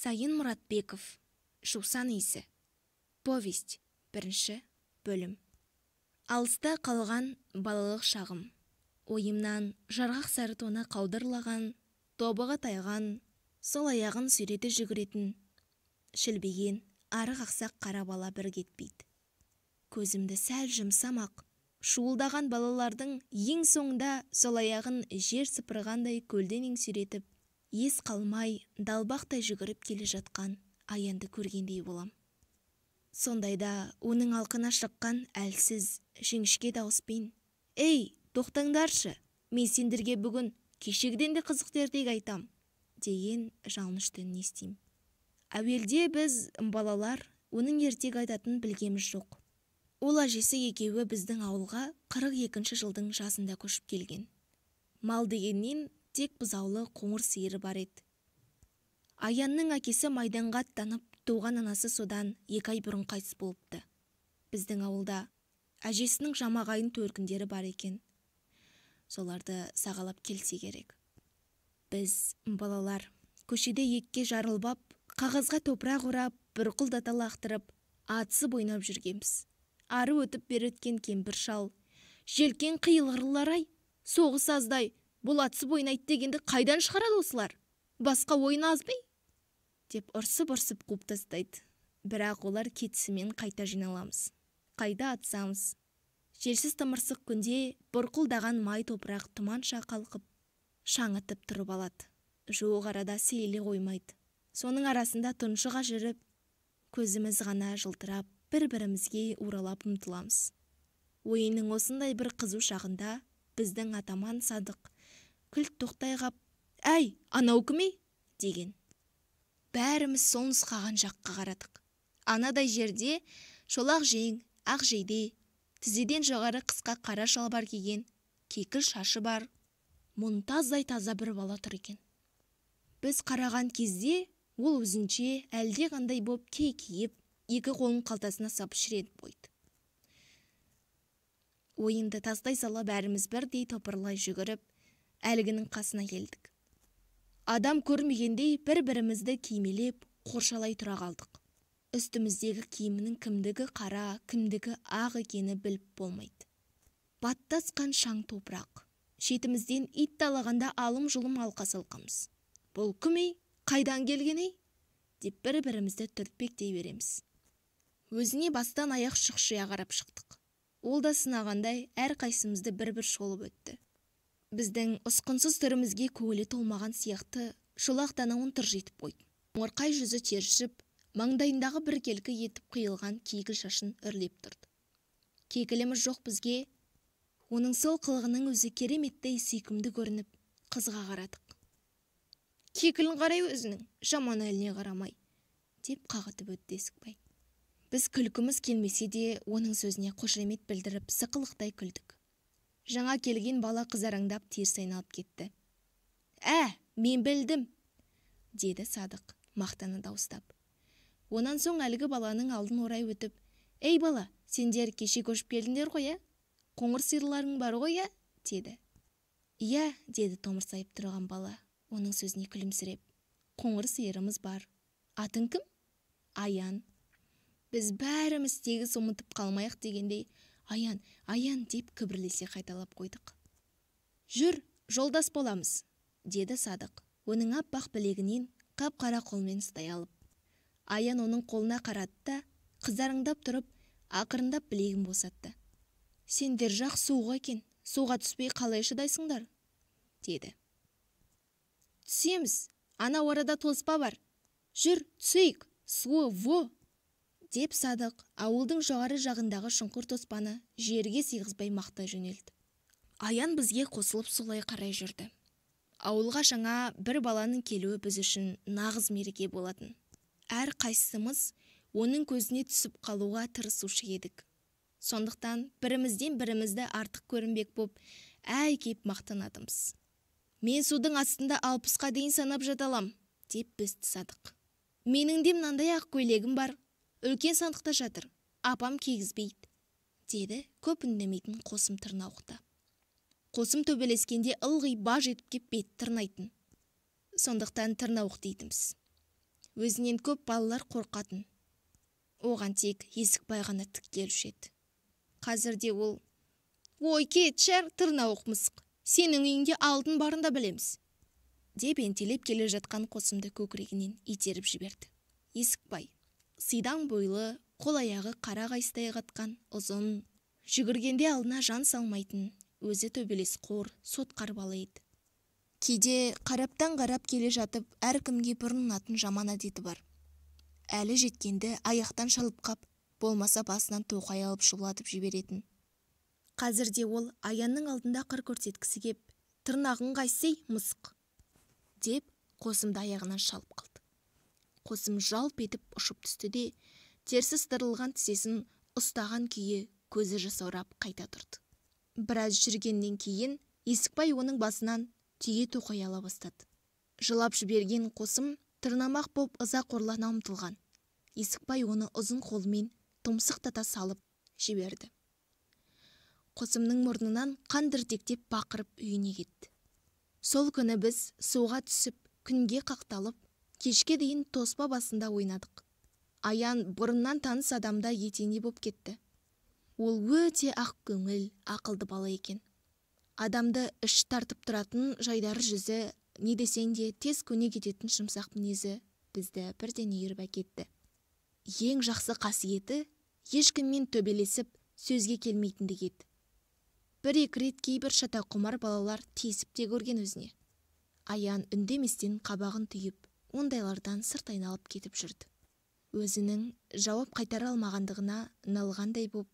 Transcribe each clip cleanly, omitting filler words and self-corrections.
Сайын Мұратбеков. Жусан иісі. Повесть. Бірінші бөлім. Алыста қалған балалық шағым. Ойымнан жарғақ сары тоны қаудырлаған, тобығы тайған, сол аяғын сүйрете жүгіретін, шілбеген, арық ақсақ қара бала бір кетпейді. Көзімді сәл жұмсам-ақ, шуылдаған балалардың ең соңында сол аяғын жер сыпырғандай көлденең сүйретіп, ес қалмай далбақтай жүгіріп келе жатқан Аянды көргендей болам. Сондайда оның алқына шыққан әлсіз, жіңішке дауыспен: «Ей, тоқтаңдаршы, мен сендерге бүгін кешегіден де қызықты ертегі айтам», деген жалынышты үнін естимін. Әуелде біз, балалар, оның ертегі айтатынын білгеміз жоқ. Ол әжесі екеуі біздің ауылға 42 жылдың жазында көшіп келген. Мал дегеннен тек бұзаулы қоңыр сиыры бар еді. Аянның әкесі майданға аттанып, туған анасы содан 2 ай бұрын қайтыс болыпты. Біздің ауылда әжесінің жамағайын төркіндері бар екен. Соларды сағалап келсе керек. Біз, балалар, көшеде екке жарылбап, қағазға топырақ орап, бұрқылдата лақтырып, атысып ойнап жүргенбіз. Ары өтіп бері өткен кемпір шал: «Желкен қиылғырлар-ай, соғыс аздай, бұл атысып ойнайды дегенді қайдан шығарады осылар? Басқа ойын аз ба?» деп ұрсып-ұрсып қуып тастайды. Бірақ олар кетісімен қайта жиналамыз, қайта атысамыз. Желсіз тымырсық күнде бұрқылдаған май топырақ тұманша қалқып, шаңытып тұрып алады. Жуық арада сейіле қоймайды. Соның арасында тұншыға жүріп, көзіміз ғана жылтырап, бір-бірімізге уралап ұмтыламыз. Ойынның осындай бір қызу шағында біздің атаман Садық күлт тоқтай қап, «Әй, анау кім ей?» деген. Бәріміз сол нұсқаған жаққа қарадық. Анадай жерде шолақ жең, ақ жейде, тізеден жоғары қысқа қара шалбар киген, кекіл шашы бар, мұнтаздай таза бір бала тұр екен. Біз қараған кезде ол өзінше әлде қандай боп кейкейіп, екі қолын қалтасына сап шіреніп қойды. Ойынды тастай сала бәріміз бірдей топырлай жүгіріп, әлгінің қасына келдік. Адам көрмегендей бір-бірімізді кимелеп, қоршалай тұра қалдық. Үстіміздегі киімнің кімдігі қара, кімдігі ақ екені біліп болмайды. Баттасқан шаң топырақ. Шетімізден ит талағанда алым-жұлым алқа-салқамыз. «Бұл кім ей? Қайдан келген ей?» деп бір-бірімізді түртпектей береміз. Өзіне бастан аяқ шұқшия қарап шықтық. Ол да сынағандай әрқайсымызды бір-бір шолып өтті. Біздің ұсқынсыз түрімізге көңілі толмаған сияқты шолақ танауын тыржитып қойды. Қоңырқай жүзі тершіп, маңдайындағы біркелкі етіп қиылған кекіл шашын үрлеп тұрды. Кекіліміз жоқ бізге, оның сол қылығының өзі кереметтей сүйкімді көрініп, қызға қарадық. «Кекілін қарай өзінің, жаман әліне қарамай», деп қағытып өтті Есікбай. Біз күлкіміз келмесе де, оның сөзіне қошемет білдіріп, сықылықтай күлдік. Жаңа келген бала қызараңдап теріс айналып кетті. «Ә, мен білдім», деді Садық, мақтана дауыстап. Онан соң әлгі баланың алдын орай өтіп, «Ей бала, сендер кеше көшіп келдіңдер ғой, ә? Қоңыр сиырларың бар ғой, ә?» деді. «Иә», деді томырсайып тұрған бала, оның сөзіне күлімсіреп. «Қоңыр сиырымыз бар. Атың кім?» «Аян». Біз бәріміз тегіс ұмытып қалмайық дегендей, «Аян, Аян» деп кібірлесе қайталап қойдық. «Жүр, жолдас боламыз», деді Садық, оның аппақ білегінен қап-қара қолмен ұстай алып. Аян оның қолына қарады да, қызарыңдап тұрып, ақырындап білегін босатты. «Сендер жақ суық екен, суға түспей қалай шыдайсыңдар?» деді. «Түсеміз, анау арада тоспа бар. Жүр, түсейік, суы во!» деп Садық ауылдың жоғары жағындағы шұңқыр тоспаны жерге сыйғызбай мақтай жөнелді. Аян бізге қосылып солай қарай жүрді. Ауылға жаңа бір баланың келуі біз үшін нағыз мереке болатын. Әр қайсымыз оның көзіне түсіп қалуға тырысушы едік. Сондықтан бірімізден бірімізді артық көрінбек боп, әй кеп мақтанатынбыз. «Мен судың астында 60-қа дейін санап жата алам», деп бізді Садық. «Менің де мынандай ақ көйлегім бар, үлкен сандықта жатыр, апам кигізбейді», деді көп үндемейтін Қосым тырнауықта. Қосым төбелескенде ылғи баж етіп кеп бет тырнайтын. Сондықтан тырнауық дейтінбіз. Өзінен көп балалар қорқатын. Оған тек Есікбай ғана тік келуші еді. Қазірде ол: «Ой, кетші, тырнауық мысық, сенің үйіңде алтын барын да білеміз», деп ентелеп келе жатқан Қосымды көкірегінен итеріп жіберді. Есікбай сидам бойлы, қол аяғы қара қайыстай қатқан, ұзын, жүгіргенде алдына жан салмайтын, өзі төбелесқор, сотқар бала еді. Кейде қараптан қарап келе жатып, әркімге бұрынатын жаман әдеті бар. Әлі жеткенді аяқтан шалып қап, болмаса басынан тоқай алып шулатып жіберетін. Қазірде ол Аянның алдында қыр көрсеткісі кеп, «Тырнағың қайсы, мысық!» деп Қосымды аяғынан шалып қалды. Қосым жалп етіп ұшып түсті де, терсі сыдырылған тізесін ұстаған күйі көзі жасаурап қайта тұрды. Біраз жүргеннен кейін Есікбай оның басынан түйе тоқай ала бастады. Жылап жіберген Қосым тырнамақ боп ыза қорлана ұмтылған. Есікбай оны ұзын қолымен тұмсықтата салып жіберді. Қосымның мұрнынан қан дірдектеп бақырып үйіне кетті. Сол күні біз суға түсіп, күнге қақталып, кешке дейін тоспа басында ойнадық. Аян бұрыннан таныс адамда етене боп кетті. Ол өте ақ көңіл, ақылды бала екен. Адамды іш тартып тұратын жайдары жүзі, не десең де тез көне кететін жұмсақ мінезі бізді бірден үйіріп әкетті. Ең жақсы қасиеті ешкіммен төбелесіп, сөзге келмейтіндігі еді. Бір-екі рет кейбір шатаққұмар балалар тиісіп те көрген өзіне. Аян үндеместен қабағын түйіп, ондайлардан сырт айналып кетіп жүрді. Өзінің жауап қайтара алмағандығына налғандай боп,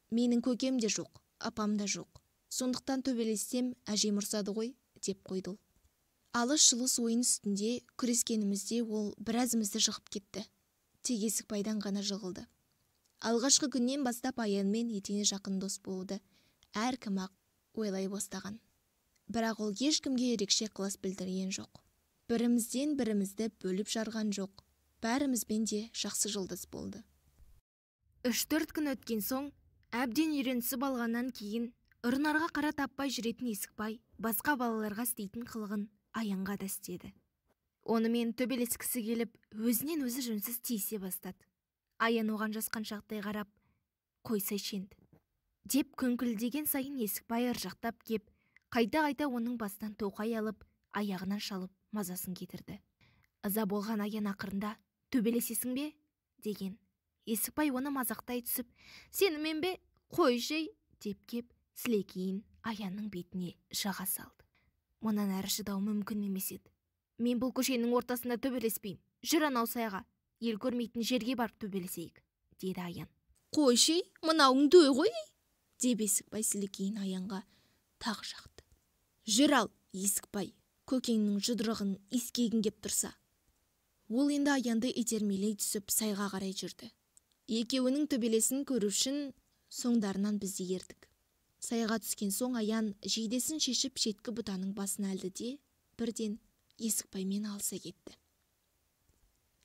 «Менің көкем де жоқ, апам да жоқ. Сондықтан төбелессем, әжем ұрсады ғой», деп қойды ол. Алыс-жұлыс ойын үстінде күрескенімізде ол біразымызды жығып кетті. Тек Есікбайдан ғана жығылды. Алғашқы күннен бастап Аянмен етене жақын дос болуды әркім-ақ ойлай бастаған. Бірақ ол ешкімге ерекше ықылас білдірген жоқ. Бірімізден бірімізді бөліп жарған жоқ. Бәрімізбен де жақсы жолдас болды. 3-4 күн өткен соң, әбден үйренісіп алғаннан кейін, ұрынарға қара таппай жүретін Есікбай басқа балаларға істейтін қылығын Аянға да істеді. Онымен төбелескісі келіп, өзінен өзі жөнсіз тиісе бастады. Аян оған жасқаншақтай қарап, «Қойсайшы енді», деп күңкілдеген сайын Есікбай ыржақтап кеп, қайта-қайта оның басынан тоқай алып, аяғынан шалып мазасын кетірді. Ыза болған Аян ақырында, «Төбелесесің бе?» деген. Есікбай оны мазақтай түсіп, «Сенімен бе? Қойшы!» деп кеп, сілекейін Аянның бетіне жаға салды. Мұнан әрі шыдау мүмкін емес еді. «Мен бұл көшенің ортасында төбелеспеймін. Жүр анау сайға, ел көрмейтін жерге барып төбелесейік», деді Аян. «Қойшы, мынауың дөй ғой!» деп Есікбай сілекейін Аянға тағы жақты. «Жүр ал, Есікбай, көкеңнің жұдырығын иіскегің кеп тұрса». Ол енді Аянды итермелей түсіп сайға қарай жүрді. Екеуінің төбелесін көру үшін соңдарынан біз де ердік. Сайға түскен соң Аян жейдесін шешіп шеткі бұтаның басына ілді де, бірден Есікбаймен алыса кетті.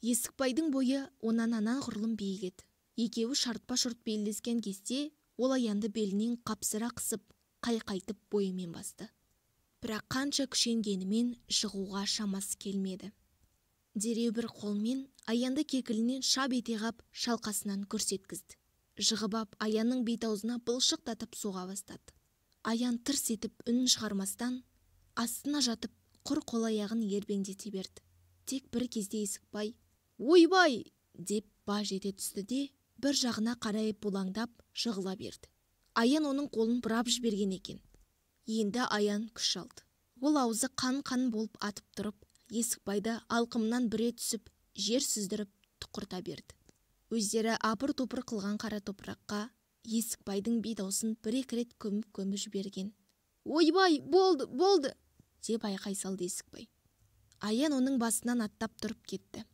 Есікбайдың бойы онан анағұрлым биік еді. Екеуі шартпа-шұрт белдескен кезде ол Аянды белінен қапсыра қысып, қайқайтып бойымен басты. Бірақ қанша күшенгенімен жығуға шамасы келмеді. Дереу бір қолмен Аянды кекілінен шап ете қап, шалқасынан көрсеткізді. Жығып ап, Аянның бет аузына былшықтатып соға бастады. Аян тырс етіп үнін шығармастан, астына жатып, құр қол аяғын ербеңдете берді. Тек бір кезде Есікбай «Ойбай!» деп баж ете түсті де, бір жағына қарай бұлаңдап жығыла берді. Аян оның қолын бұрап жіберген екен. Енді Аян күш алды. Ол аузы қан-қан болып атып тұрып, Есікбайды алқымынан бүре түсіп, жер сүздіріп тұқырта берді. Өздері апыр-топыр қылған қара топыраққа Есікбайдың бет аузын бір-екі рет көміп-көміп жіберген. «Ойбай, болды, болды!» деп айқай салды Есікбай. Аян оның басынан аттап тұрып кетті.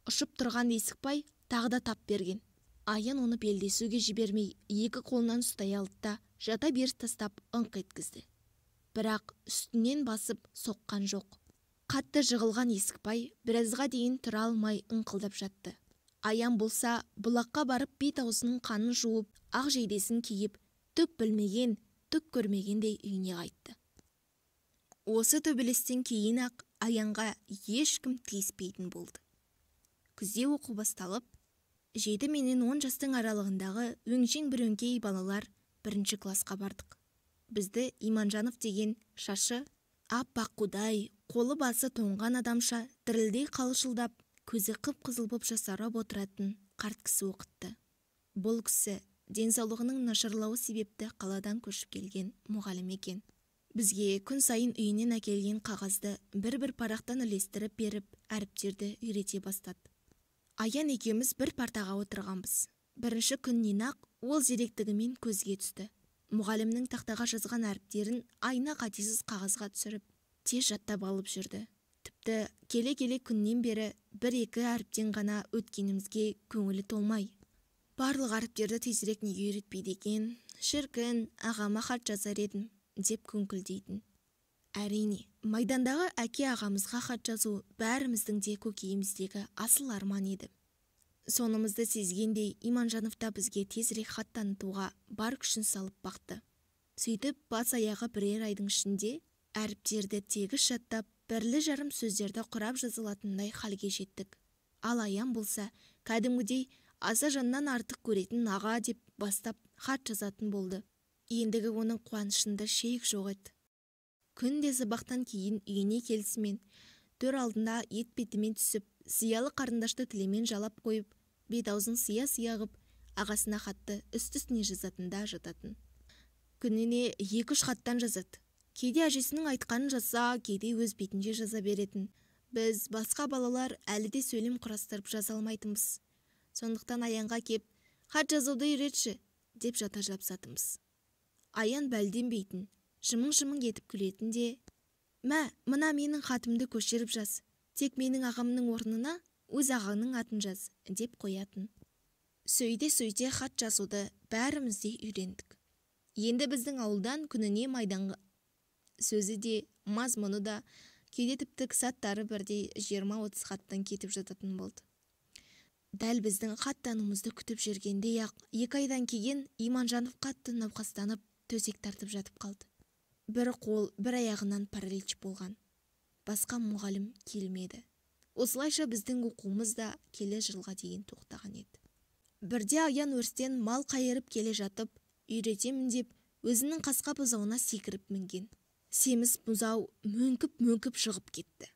Ұшып тұрған Есікбай тағы да тап берген. Аян оны белдесуге жібермей, екі қолынан ұстай алды да, жата беріс тастап ыңқ еткізді. Бірақ үстінен басып соққан жоқ. Қатты жығылған Есікбай біразға дейін тұра алмай ыңқылдап жатты. Аян болса, бұлаққа барып бет аузының қанын жуып, ақ жейдесін киіп, түк білмеген, түк көрмегендей үйіне қайтты. Осы төбелестен кейін-ақ Аянға ешкім тиіспейтін болды. Күзде оқу басталып, 7 менен 10 жастың аралығындағы өңшең бір өңкей балалар бірінші класқа бардық. Бізді Иманжанов деген шашы аппақ қудай, қолы басы тоңған адамша дірілдей қалшылдап, көзі қып-қызыл боп жасарып отыратын қарт кісі оқытты. Бұл кісі денсаулығының нашарлауы себепті қаладан көшіп келген мұғалім екен. Бізге күн сайын үйінен әкелген қағазды бір-бір парақтан үлестіріп беріп, әріптерді үйрете бастады. Аян екеуміз бір партаға отырғанбыз. Бірінші күннен-ақ ол зеректігімен көзге түсті. Мұғалімнің тақтаға жазған әріптерін айна қатесіз қағазға түсіріп, тез жаттап алып жүрді. Тіпті келе-келе күннен бері бір-екі әріптен ғана өткенімізге көңілі толмай, барлық әріптерді тезірек неге үйретпейді екен, шіркін, ағама хат жазар едім, деп күңкілдейтін. Әрине, майдандағы әке ағамызға хат жазу бәріміздің де көкейіміздегі асыл арман еді. Сонымызды сезгендей Иманжанов та бізге тезірек хат танытуға бар күшін салып бақты. Сөйтіп, бас аяғы бірер айдың ішінде әріптерді тегіс жаттап, бірлі-жарым сөздерді құрап жазылатындай халге жеттік. Ал Аян болса, кәдімгідей аса жаннан артық көретін аға деп бастап хат жазатын болды. Ендігі оның қуанышында шек жоқ еді. Күнде сабақтан кейін үйіне келісімен, төр алдында етпетімен түсіп, сиялы қарындашты тілемен жалап қойып, бет-аузын сия-сия ғып, ағасына хатты үсті-үстіне жазатында жататын. Күніне 2-3 хаттан жазады. Кейде әжесінің айтқанын жазса, кейде өз бетінше жаза беретін. Біз басқа балалар әлі де сөйлем құрастырып жаза алмайтынбыз. Сондықтан Аянға кеп, хат жазуды үйретші, деп жата жапсатынбыз. Аян бәлденбейтін, жымың-жымың етіп күлетін де, мә, мына менің хатымды көшіріп жаз, тек менің ағамның орнына өз ағаңның атын жаз, деп қоятын. Сөйте-сөйте хат жазуды бәріміз де үйрендік. Енді біздің ауылдан күніне майданға сөзі де, мазмұны да, кейде тіпті кісі бірдей 20-30 хаттан кетіп жататын болды. Дәл біздің хат тануымызды күтіп жүргендей-ақ, 2 айдан кейін Иманжанов қатты науқастанып, төсек тартып жатып қалды. Бір қол, бір аяғынан паралич болған. Басқа мұғалім келмеді. Осылайша біздің оқуымыз да келе жылға дейін тоқтаған еді. Бірде Аян өрістен мал қайырып келе жатып, үйретемін деп, өзінің қасқа бұзауына секіріп мінген. Семіз бұзау мөңкіп-мөңкіп жығып кетті.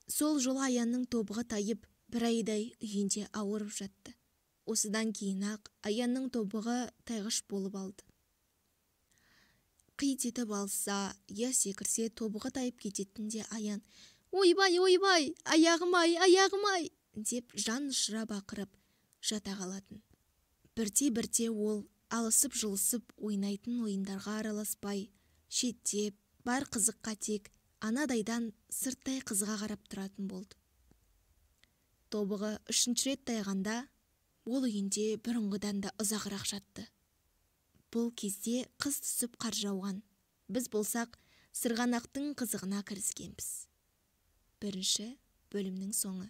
Сол жолы Аянның тобығы тайып, бір айдай үйінде ауырып жатты. Осыдан кейін-ақ Аянның тобығы тайғыш болып алды. Қит етіп алса, я секірсе тобығы тайып кететін де Аян, «Ойбай, ойбай, аяғым-ай, аяғым-ай!» деп жан ұшыра бақырып жата қалатын. Бірте-бірте ол алысып-жұлысып ойнайтын ойындарға араласпай, шеттеп, бар қызыққа тек анадайдан сырттай қызыға қарап тұратын болды. Тобығы 3-ші рет тайғанда, ол үйінде бұрынғыдан да ұзағырақ жатты. Бұл кезде қыс түсіп қар жауған. Біз болсақ, сырғанақтың қызығына кіріскенбіз. Бірінші бөлімнің соңы.